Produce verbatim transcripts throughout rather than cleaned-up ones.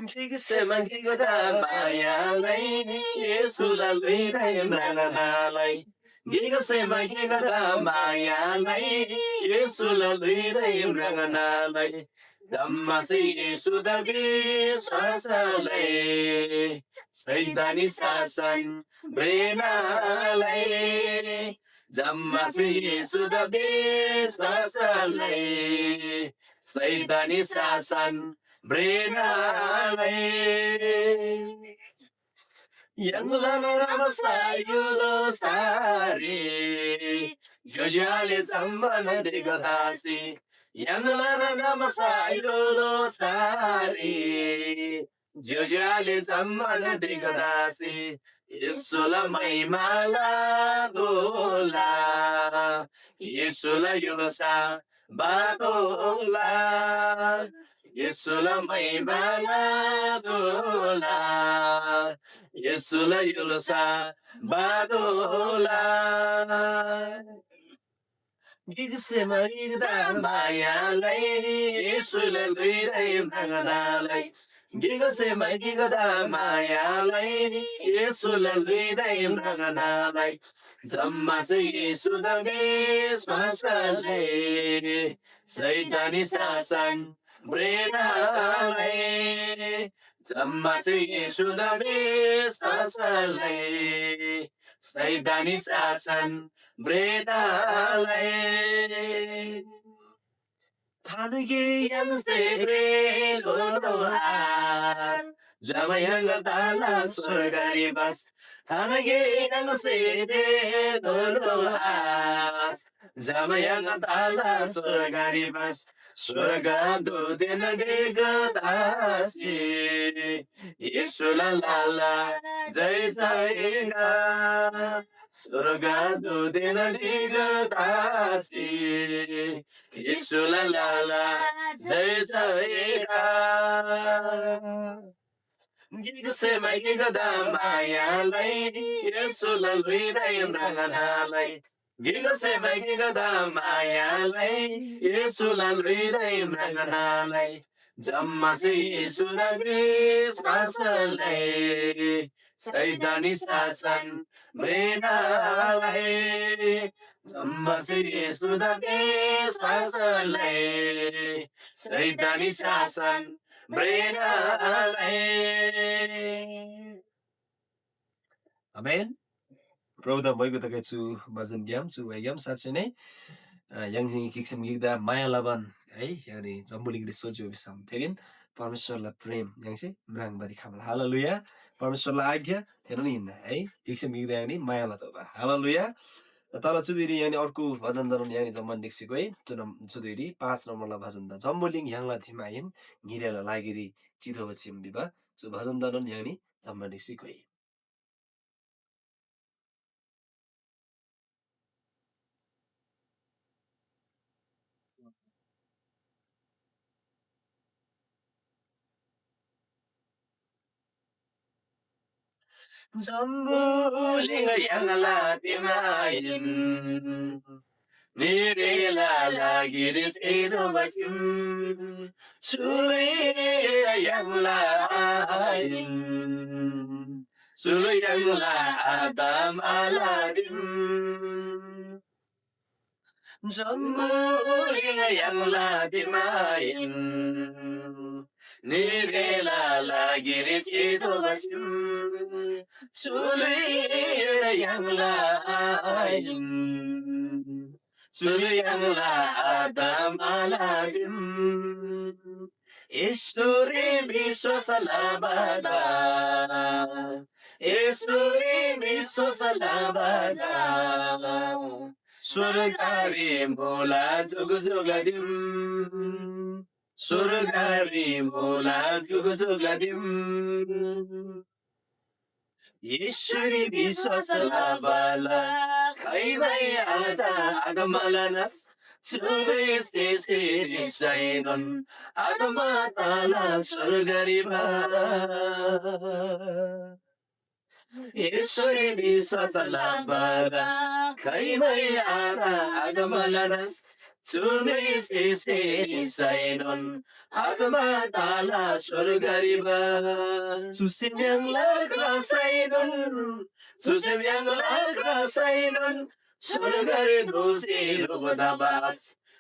गिकसेमा गिकदा माया लइ, येशूला ल्‍हुइदाइ म्राङ्ना लइ। गिकसेमा गिकदा माया लइ, येशूला ल्‍हुइदाइ म्राङ्ना लइ। जम्‍मासे येशूदा विश्‍वास लइ, शैतानी शासन भ्रेना लइ। जम्‍मासे येशूदा विश्‍वास लइ, शैतानी शासन भ्रेना लइ। य्‍हाङला नरम सायुलो सारी, ज्‍योज्‍यो आले जम्‍मान ढिगो तसी। य्‍हाङला नरम सायुलो सारी, ज्‍योज्‍यो आले जम्‍मान ढिगो तसी। येशूला महिमाला दोला, येशूला य्‍हुल्‍सा बातोला, येशूला महिमाला दोला, येशूला य्‍हुल्‍सा बातोला। गिकसेमा गिकदा माया लइ, येशूला ल्‍हुइदाइ म्राङ्ना लइ। गिकसेमा गिकदा माया लइ, येशूला ल्‍हुइदाइ म्राङ्ना लइ। जम्‍मासे येशूदा विश्‍वास लइ, शैतानी शासन भ्रेना लइ। जम्‍मासे येशूदा विश्‍वास लइ, शैतानी शासन भ्रेना लइ। थानगे य्‍हाङसे भ्रेलो आश, जब य्‍हाङ ताला स्‍वर्गरी बस। थानगे य्‍हाङसे भ्रेलो आश, जब य्‍हाङ ताला स्‍वर्गरी बस। स्‍वर्गदूतदेन ढिगो तसी, येशूला लाला जय जयकार। स्‍वर्गदूतदेन ढिगो तसी, येशूला लाला जय जयकार। गिकसेमा गिकदा माया लइ, येशूला ल्‍हुइदाइ म्राङ्ना लइ। गिकसेमा गिकदा माया लइ, येशूला ल्‍हुइदाइ म्राङ्ना लइ। जम्‍मासे येशूदा विश्‍वास लइ, शैतानी शासन भ्रेना लइ। जम्‍मासे येशूदा विश्‍वास लइ, शैतानी शासन भ्रेना लइ। आमेन। प्रभुदा भोइगो तगै चु भजनग्‍याम, चु व्‍हाइग्‍याम साँच्‍चै नै, अ, य्‍हाङनी गिकसेम गिकदा माया लबान है, य्‍हाङनी जम्‍बुलिङरी सोच्‍यो भिसम थेरीन परमेश्‍वरला प्रेम य्‍हाङसे म्राङ्बारी खम्‍ला। हालेलुया। परमेश्‍वरला आज्ञा थेनोन हिन्‍ना है, गिकसेम गिकदा य्‍हाङनी माया लतोःबा। हालेलुया। तर चुदिरी य्‍हाङनी अर्को भजनदानोन य्‍हाङनी जम्‍मान ढिक्‍सी गोइ, चु नम-, चुदिरी पाँच नम्‍बरला भजनदा जम्‍बुलिङ य्‍हाङला धिम आहिन, ङिरेला लागिरी चितोःबा चीम भिबा चु भजनदानोन य्‍हाङनी जम्‍मान ढिक्‍सी गोइ। जम्‍बुलिङ य्‍हाङला धिम आहिन, ङिरेला लागिरी सितोःबा चीम। चु ल्‍हुइ य्‍हाङला आहिन, चु ल्‍हुइ य्‍हाङला आत्‍माला धिम। जम्‍बुलिङ य्‍हाङला धिम आहिन, ङिरेला लागिरी चितोःबा चीम। चु ल्‍हुइ य्‍हाङला आहिन, चु ल्‍हुइ य्‍हाङला आत्‍माला धिम। येशूरी विश्‍वास लबाला, येशूरी विश्‍वास लबाला, स्‍वर्गरी मुला जुगजुगला धिम। स्‍वर्गरी मुला जुगजुगला धिम। येशूरी विश्‍वास लबाला खाइमै आत आत्‍माला नाश। चुबै स्‍हेसे ह्रिसैनोन आत्‍मा तला स्‍वर्गरी भला। येशूरी विश्‍वास लबादा खाइमै आत आत्‍माला नाश। चु म्‍हिसे निसैनोन आत्‍मा तला स्‍वर्गरी भा। चुसे म्‍याङ्ला क्रासैनोन, चुसे म्‍याङ्ला क्रासैनोन स्‍वर्गरी दोःसी ह्रुप तबा,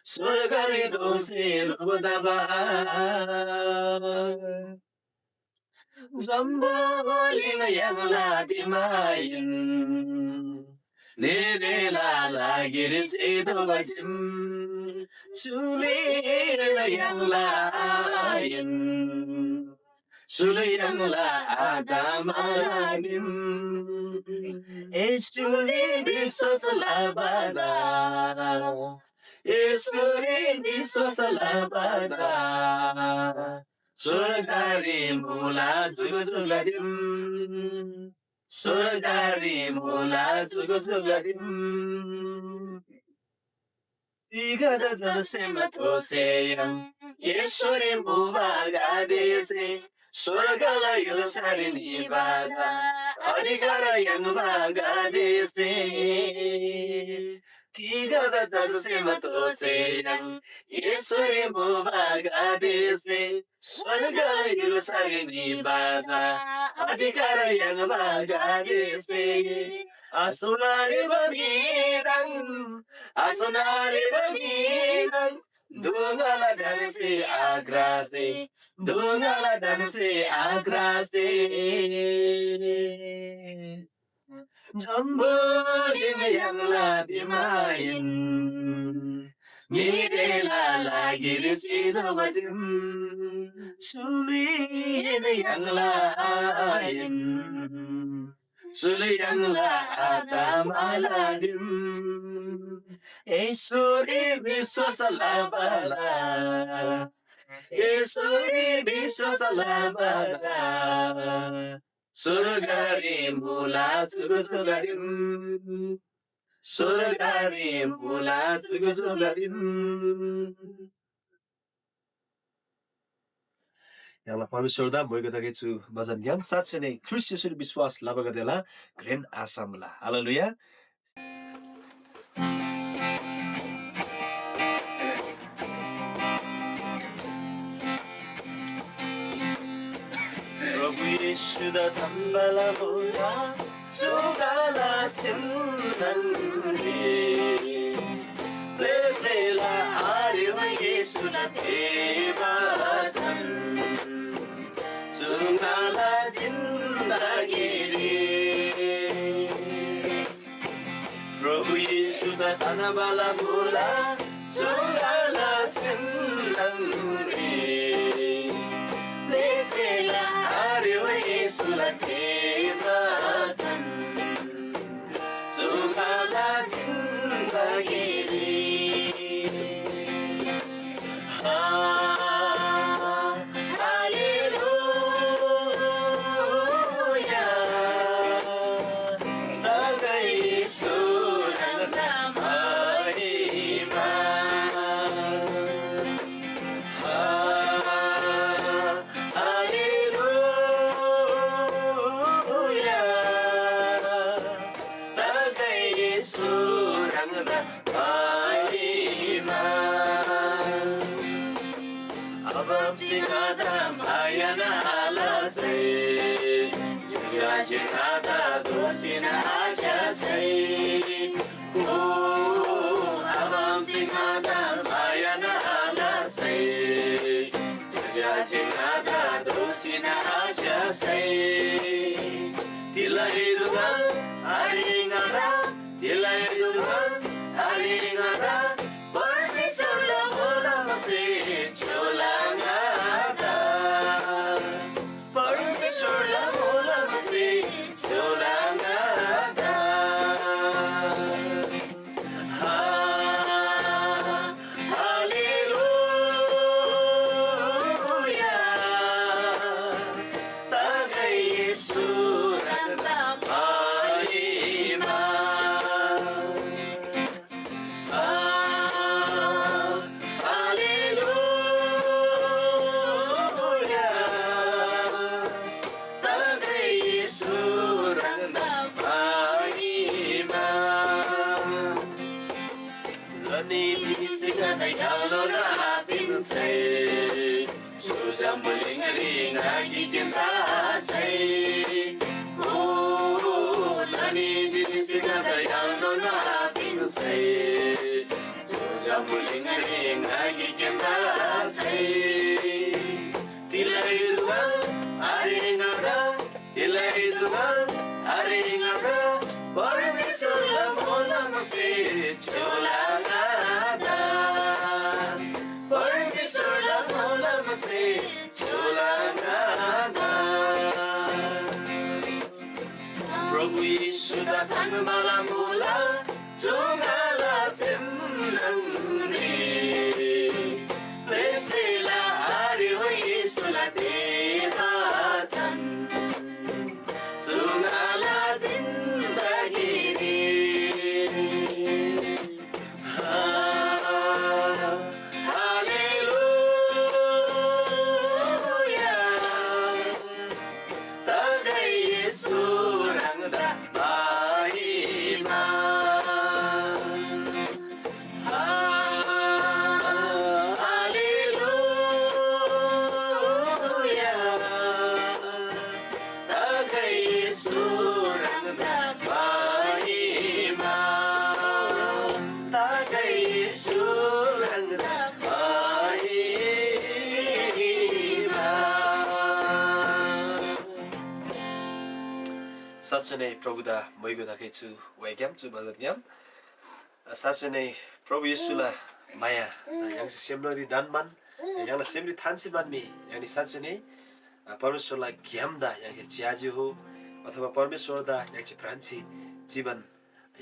स्‍वर्गरी दोःसी ह्रुप तबा। जम्‍बुलिङ य्‍हाङला दिम आहिन, न्‍हेरेला लागिरी चितोःबा चीम। चुलिन य्‍हाङला आहिन, चुल य्‍हाङला आत्‍माला दिम। येशूरी विश्‍वास लबादा, येशूरी विश्‍वास लबादा स्‍वर्गरी मुला जुगजुगला दिम, स्‍वर्गरी मुला जुगजुगला दिम। तिगदा जलसेम थोसे य्‍हाङ येशूरी मुबा ग्‍लादेसे, स्‍वर्गला य्‍हुल्‍सारी निबादा अधिकार याङ्बा ग्‍लादेसे। तिगदा जलसेम थोसे य्‍हाङ येशूरी मुबा ग्‍लादेसे, स्‍वर्गला य्‍हुल्‍सारी निबादा अधिकार याङ्बा ग्‍लादेसे। आसुनारी बगी रङ, आसुनारी बगी रङ, दुङला ढन्‍सी आक्रासी, दुङला ढन्‍सी आक्रासी। जम्‍बुलिङ य्‍हाङला दिम आहिन, न्‍हेरेला लागिरी चितोःबा चीम। चुलिन य्‍हाङला आहिन, चुल य्‍हाङला आत्‍माला दिम। येशूरी विश्‍वास लबादा, येशूरी विश्‍वास लबादा स्‍वर्गरी मुला जुगजुगला दिम, स्‍वर्गरी मुला जुगजुगला दिम। य्‍हाङला परमेश्‍वरदा मोइगो तगै चु बचनग्‍याम। साँच्‍चै नै ख्रीष्‍ट येशूरी विश्‍वास लबागदेला घ्रेन आशा मुला। हालेलुया। प्रभु येशूदा धम्‍बा लबोला चुगाला सेमनङरी प्लेस्‍लेला आरेवा येशूला देवा छन् चुगाला जिन्दगीरी। प्रभु येशूदा धन्‍यवाद मुला, चुङाला सेमनङरी बेसेला आर्यो येशूला देवा छन्। चुङाला जिन्दगीरी। हा, हालेलुया। तगै येशूदा महिमा। हा, हालेलुया। तगै येशूदा महिमा। आबामसे ङादा माया आलसै, ज्‍योज्‍यो आज्‍यसे ङादा दोःसीन आच्‍यासै। ओ, आबामसे ङादा माया आलसै, ज्‍योज्‍यो आज्‍यसे ङादा दोःसीन आच्‍यासै। तिलै दुख आरे ङादा, तिलै दुख आरे ङादा, परमेश्‍वरला मोलमसे च्‍योला ङादा। परमेश्‍वरला मोलमसे च्‍योला ङादा। हा, हालेलुया। तगै येशूदा य्‍हालनोन आपिन्‍सै, चु जम्‍बुलिङरी ङा गिकजेन तसै। ओ, लनी दिनसे ङादा य्‍हालनोन आपिन्‍सै, चु जम्‍बुलिङरी ङा गिकजेन तसै। तिलै दुगल आरे ङादा, तिलै दुगल आरे ङादा, परमेश्‍वरला मोलमसे च्‍योला ङादा। परमेश्‍वरला मोलमसे च्‍योला ङादा। प्रभु येशूदा थान्‍बाला मुला, चु ङाला सेम न्‍हङरी। प्रेसेला आरे हो येशूला तेबाचन। चु ङाला जिन्दगीरी। हा, हालेलुया। तगै येशू ह्राङदा महिमा। हा, हालेलुया। तगै येशू ह्राङदा महिमा। तगै येशू ह्राङदा महिमा। साँच्चै नै प्रभुदा मोइगो तगै चु वाइग्‍याम, चु भजनग्‍याम। साँच्चै नै प्रभु येशूला माया य्‍हाङसे सेमरी ढन्‍बान, य्‍हाङला सेमरी थान्‍सी म्‍हन्‍मी, य्‍हाङनी साँच्चै नै, अ, परमेश्‍वरला ग्‍यामदा य्‍हाङसे च्‍याजी हो, अथवा परमेश्‍वरदा य्‍हाङसे भ्रान्‍सी जीवन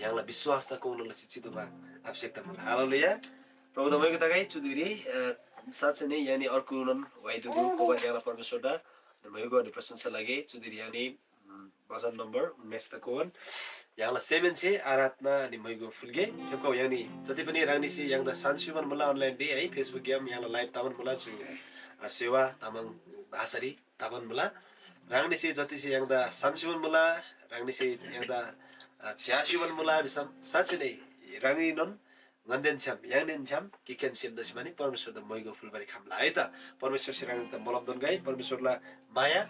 य्‍हाङला विश्‍वासदा कोङ्‌ना लसी चितोःबा आवश्यकता मुला। हालेलुया। प्रभुदा मोइगो तगै चु धुइरी, अ, साँच्चै नै य्‍हाङनी अर्गुनोन वाइदुगु कोबान य्‍हाङला परमेश्‍वरदा मोइगो अनि प्रशंसा लगे। चु धुइरी य्‍हाङनी भजन नम्बर उन्नाइस त कोन य्‍हाङला सेभेन छे आराधना अनि मैगो फुल्गे। फेप्‍खउ य्‍हाङनी जति पनि ह्राङनीसे य्‍हाङदा सान्स्‍युबान मुला online डे है, Facebook ग्‍याम य्‍हाङला live तबान मुला चु, अ, सेवा तामाङ भाषारी तबान मुला। ह्राङनीसे जतिसे य्‍हाङदा सान्स्‍युबान मुला, ह्राङनीसे य्‍हाङदा, अ, च्‍यास्‍युबान मुला भिसम साँच्‍चै नै ह्राङनीनोन ङन्‍देन छ्‌याम य्‍हाङदेन छ्‌याम गिकखेन सेम तसी माने परमेश्‍वरदा मैगो फुल्‍बारी खम्‍ला है त। परमेश्‍वरसे ह्राङनीदा मोलम दोन्‍गै, परमेश्‍वरला माया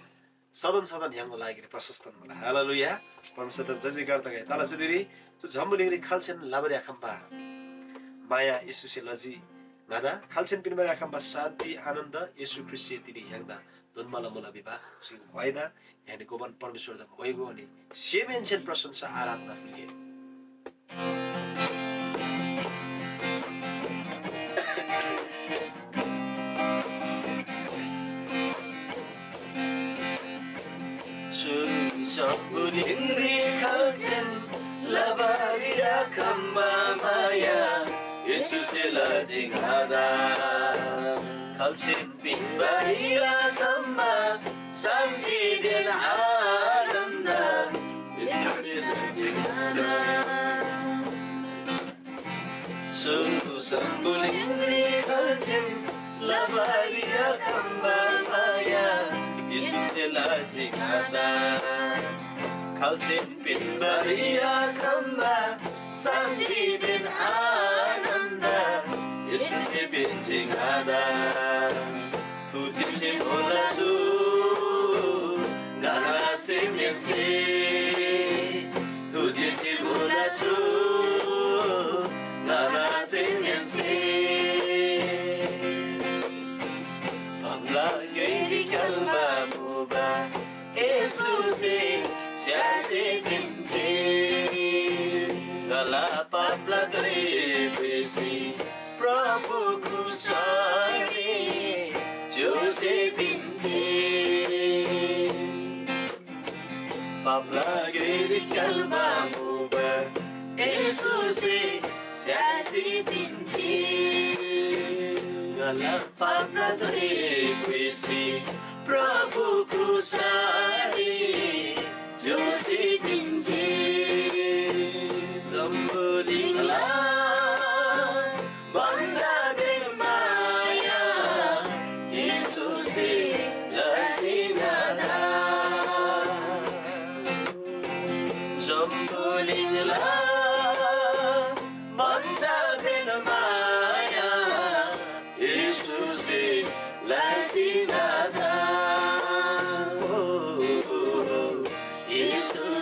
सदन सदन य्‍हाङला लागिरी प्रशस्तन मुला। हालेलुया। परमेश्‍वरदा जय जयकार तगै। तला चुदिरी चु जम्‍बुलिङरी खाल्‍सेन लबारी आखम्‍बा माया येशूसे लजी ङादा, खाल्‍सेन पिन्‍बारी आखम्‍बा शान्‍ति आनन्‍द येशू ख्रीष्‍टसे तिनी य्‍हाङदा दोन्‍बाला मुला भिबा चु वाइदा य्‍हाङनी गोबान परमेश्‍वरदा मोइगो अनि सेमहेन्‍सेन प्रशंसा आराधना फुल्‍गे। चु जम्‍बुलिङरी खाल्‍सेन लबारी आखम्‍बा माया येशूसे लजी ङादा। खाल्‍सेन पिन्‍बारी आखम्‍बा शान्‍तिदेन आनन्‍द येशूसे लजी ङादा। चु जम्‍बुलिङरी खाल्‍सेन लबारी आखम्‍बा माया येशूसे लजी ङादा। खाल्‍सेन पिन्‍बारी आखम्‍बा शान्‍तिदेन आनन्‍द येशूसे पिन्‍जी ङादा। थुदिन्‍सी मुला चु ङाला सेमहेन्‍से। थुदिन्‍सी मुला चु ङाला सेमहेन्‍से। पापला गेरी क्‍याल्‍बा मुबा येशूसे स्‍यासी पिन्‍जी। ङाला पापला दोइ भुइसी प्रभु क्रुसरी झुसी पिन्‍जी। पापला गेरी क्‍याल्‍बा मुबा येशूसे स्‍यासी पिन्‍जी। ङाला पापला दोइ भुइसी प्रभु क्रुसरी झुसी पिन्‍जी। जम्‍बुलिङला भन्‍दा घ्रेन माया येशूसे लजी ङादा। जम्‍बुलिङला भन्‍दा घ्रेन माया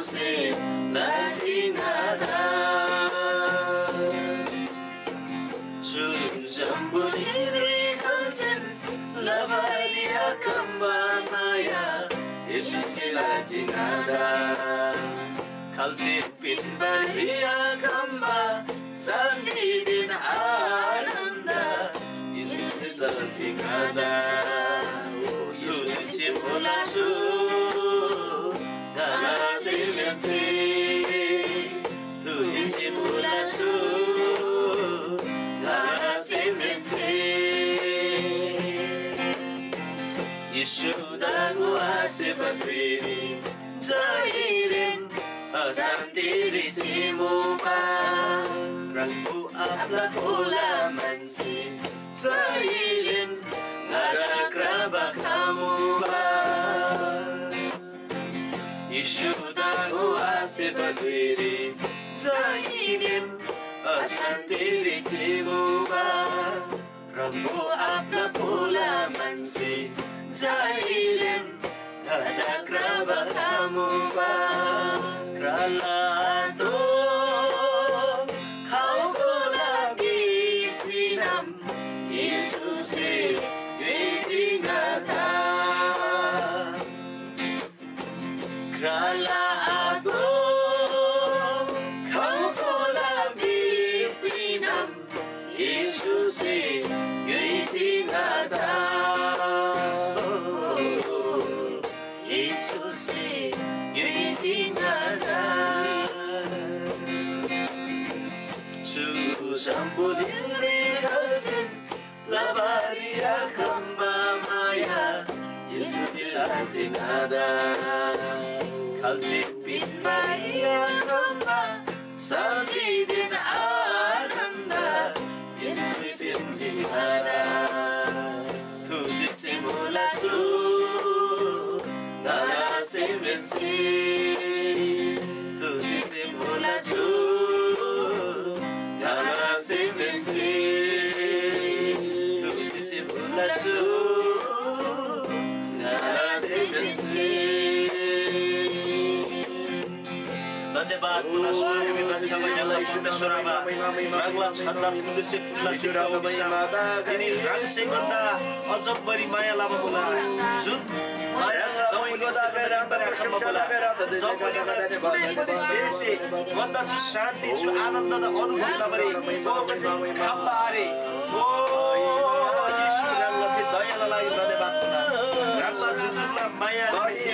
से लाजी ङादा। चु जम्‍बुलिङरी खाल्‍सेन लबारी आखम्‍बा माया येशूसे लाजी ङादा। खाल्‍सेन पिन्‍बारी आखम्‍बा शान्‍तिदेन आनन्‍द येशूसे लाजी ङादा। ओ येशूसे मुला छु ङाला सेमहेन्‍से। तुझी चिमुला छु ङाला सेमहेन्‍से। येशूदा ङोआसेबा धुइरी जहिलेन अशान्‍तिरी चिमुबा। ह्राङबु आब्‍ला कोला म्‍हन्‍सी जहिलेन ङादा क्राबा खमुबा। येशूदा ङोआसेबा धुइरी जहिलेन अशान्‍तिरी चिमुबा। ह्राङबु आब्‍ला कोला म्‍हन्‍सी जहिलेन ङादा क्राबा खमुबा। क्राला दो खाउ कोला बिस्‍तीनम येशूसे ङ्‌योइजी ङादा। क्राला आदो खाउ कोला बिस्‍तीनम येशूसे ङ्‌योइजी ङादा। येशूसे ङ्‌योइजी ङादा। चु जम्‍बुलिङरी खाल्‍सेन लबारी आखम्‍बा माया येशूसे लाजी ङादा। खाल्‍से पिन्‍बारी आखम्‍बा शान्‍तिदेन आनन्‍द येशूसे पिन्‍जी ङादा। तुझी चिमुला छु ङाला सेमहेन्‍से। तुझी चिमुला छु ङाला सेमहेन्‍से। तुझी चिमुला छु ङाला सेमहेन्‍से। धन्यवाद मुला, स्वर्गीय बान्छा मैनाला परमेश्‍वर आबा, ह्राङला छाता तुदुसे फुल्‍ला तिनी ह्राङसे ङन्‍दा अजम्‍बरी माया लबा मुला। जुन माया जम्‍बुलिङसे ङन्‍दा ह्राङदा प्रशंसा लबा मुला। जम्‍बुलिङदा कुनै पनि शेषसे ङन्‍दा चु शान्ति, चु आनन्ददा अनुभव लबारी ङन्‍दा खम्‍बा आरे। ओ, येशू ह्राङला थे दयाला लागि धन्यवाद मुला। ह्राङला जुकजुकला माया ह्राङसे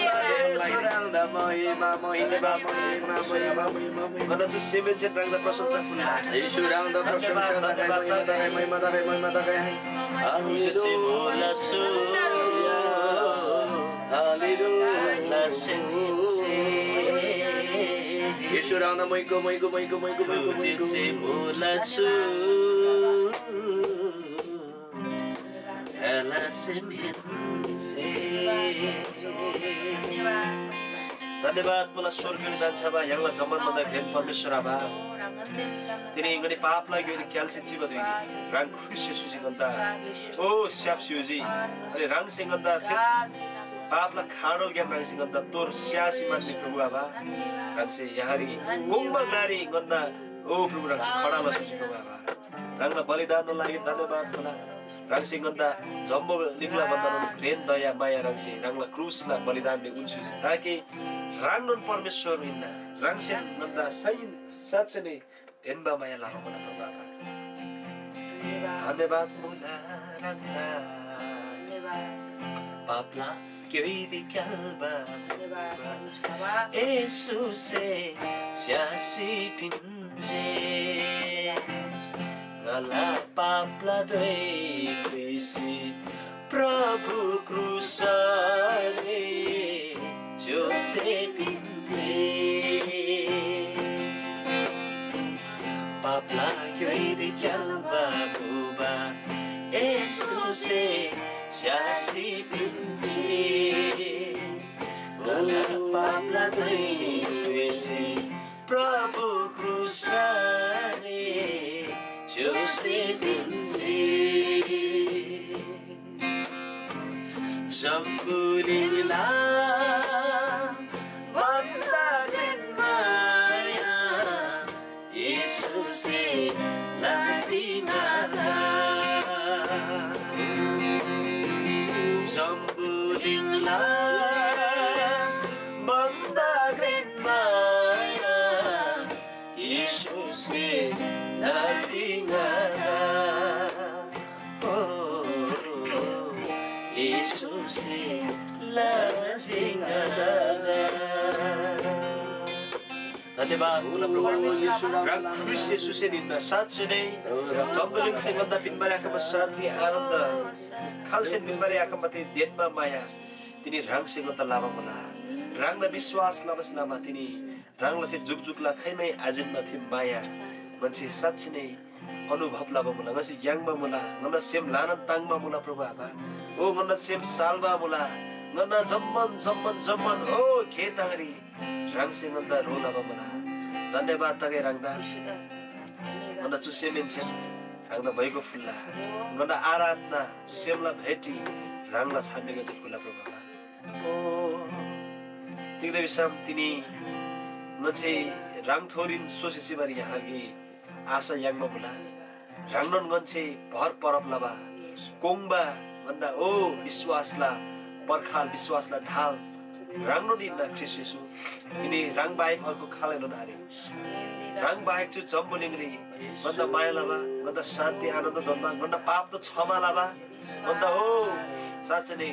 ह्राङदा महिमा, महिमा, महिमा, महिमा, महिमा। ङन्‍दा चु सेमहेन्‍से ह्राङदा प्रशंसा फुल्‍ला। येशू ह्राङदा प्रशंसा तगै, महिमा तगै, महिमा तगै, महिमा तगै। तुझी चिमुला छु हालेलुया। येशू ह्राङदा मैको, मैको, मैको, मैको, मैको, तुझी चिमुला छु ङाला सेमहेन्‍से। धन्यवाद मुला स्वर्गीय बान्छा आबा, य्‍हाङला जम्‍मान भन्‍दा घ्रेन परमेश्‍वर आबा। तिनी ङनी पापला ग्‍योइरी क्‍याल्‍सी चिबा धुइरी ह्राङ ख्रीष्‍ट येशूसे ङन्‍दा ओ स्‍याप्‍सी उजी। अनि ह्राङसे ङन्‍दा थे पापला खाडलग्‍याम ह्राङसे ङन्‍दा तोर स्‍यासी मान्‍बी प्रभु आबा, ह्राङसे यहाँरी कोङ्बा ग्‍लारी ङन्‍दा ओ प्रभु ह्राङसे खडा लसी प्रभु आबा। ह्राङला बलिदानला लागि धन्यवाद मुला। ह्राङसे ङन्‍दा जम्‍बुलिङला भन्‍दा घ्रेन दया माया ह्राङसे ह्राङला क्रुसला बलिदानले उन्‍सुजी, ताकि ह्राङनोन परमेश्‍वर हिन्‍ना। ह्राङसे ङन्‍दा सही साँच्‍चै नै ढेन्‍बा माया लबा मुला प्रभु आबा। धन्यवाद मुला ह्राङदा। पापला क्‍योइरी क्‍याल्‍बा येशूसे स्‍यासी पिन्‍जी। ङाला पापला धोइ भ्रिसी प्रभु क्रुसरी च्‍योसे पिन्‍जी। पापला क्‍योइरी क्‍याल्‍बा मुबा येशूसे स्‍यासी पिन्‍जी। ङाला पापला धोइ भ्रिसी प्रभु क्रुसरी च्‍योसे पिन्‍जी। जम्‍बुलिङला भन्‍दा घ्रेन धन्यवाद मुला प्रभु आबा। ह्राङ ख्रीष्‍ट येशूसे निन्‍बा साँच्‍चै नै जम्‍बुलिङसे ङन्‍दा पिन्‍बारी आखम्‍बा शान्ति आनन्द, खाल्‍सेन पिन्‍बारी आखम्‍बा थे देन्‍बा माया तिनी ह्राङसे ङन्‍दा लबा मुला। ह्राङदा विश्‍वास लबासे लमा तिनी ह्राङला थे जुकजुकला खाइमै आजिन्‍बा थे माया ङन्‍से साँच्‍चै नै अनुभव लबा मुला, ङन्‍से याङ्बा मुला, ङन्‍ना सेम ल्‍हानान ताङ्‍बा मुला प्रभु आबा। ओ ङन्‍ना सेम साल्‍बा मुला, ङन्‍ना जम्‍मान जम्‍मान जम्‍मान ओ गे ताङरी ह्राङसे ङन्‍दा ह्रो लबा मुला। धन्‍यवाद तगै ह्राङदा। ङन्‍ना चु सेमहेन्‍सेन ह्राङदा भ्‍योइको फुल्‍ला। ङन्‍ना आराधना चु सेमला भेटी ह्राङला छाननीगदे फुल्‍ला प्रभु आबा। ओ तिग्‍दा भिसम तिनी ङन्‍से ह्राङथोरीन सोसी चिबारी य्‍हालगी आशा याङ्बा मुला। ह्राङनोन ङन्‍से भर परब लबा कोङ्बा भन्‍दा ओ विश्‍वासला पर्खाल, विश्‍वासला ढाल ह्राङनोन हिन्‍ना ख्रीष्‍ट येशू। तिनी ह्राङ बाहेक अर्को खालैनोन आरे। ह्राङ बाहेक चु जम्‍बुलिङरी भन्‍दा माया लबा, भन्‍दा शान्ति आनन्द दोन्‍बा, भन्‍दा पापदा क्षमा लबा, भन्‍दा हो साँच्‍चै नै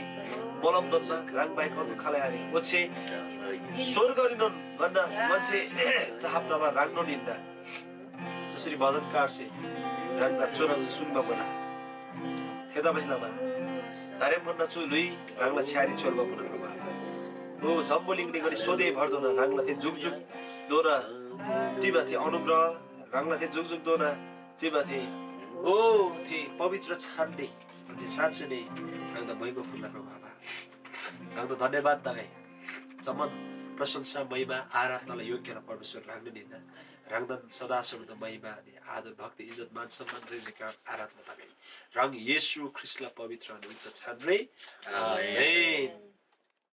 मोलम दोन्‍बा ह्राङ बाहेक अर्को खालै आरे। ओच्‍छे स्‍वर्गरीनोन भन्‍दा ङन्‍से चाहब लबा ह्राङनोन हिन्‍ना। जसरी भजनकारसे ह्राङदा चुह्रङ् सुङ्बा मुला। थेतबासेलमा दारेम भन्‍दा चु ल्‍हुइ ह्राङला छ्‌यारी छोर्बा मुला प्रभु आबा। ओ जम्‍बुलिङरी ङनी सोधे भरदोना ह्राङला थे जुकजुकदोना टिबा थे अनुग्रह, ह्राङला थे जुकजुकदोना टिबा थे ओ थे पवित्र छानले ङन्‍से साँच्‍चै नै ह्राङदा भ्‍योइको फुल्‍ला प्रभु आबा। ह्राङदा धन्‍यवाद तगै। जम्‍मान प्रशंसा, महिमा, आराधनाला योग्य र परमेश्‍वर ह्राङनोन हिन्‍ना। ह्राङदान सदा सर्वदा महिमा अनि आदर, भक्ति, इज्‍जत, मान सम्‍मान, जय जयकार, आराधना तगै। ह्राङ येशू ख्रीष्‍टला पवित्र अनि उच्च छानरे। आमेन।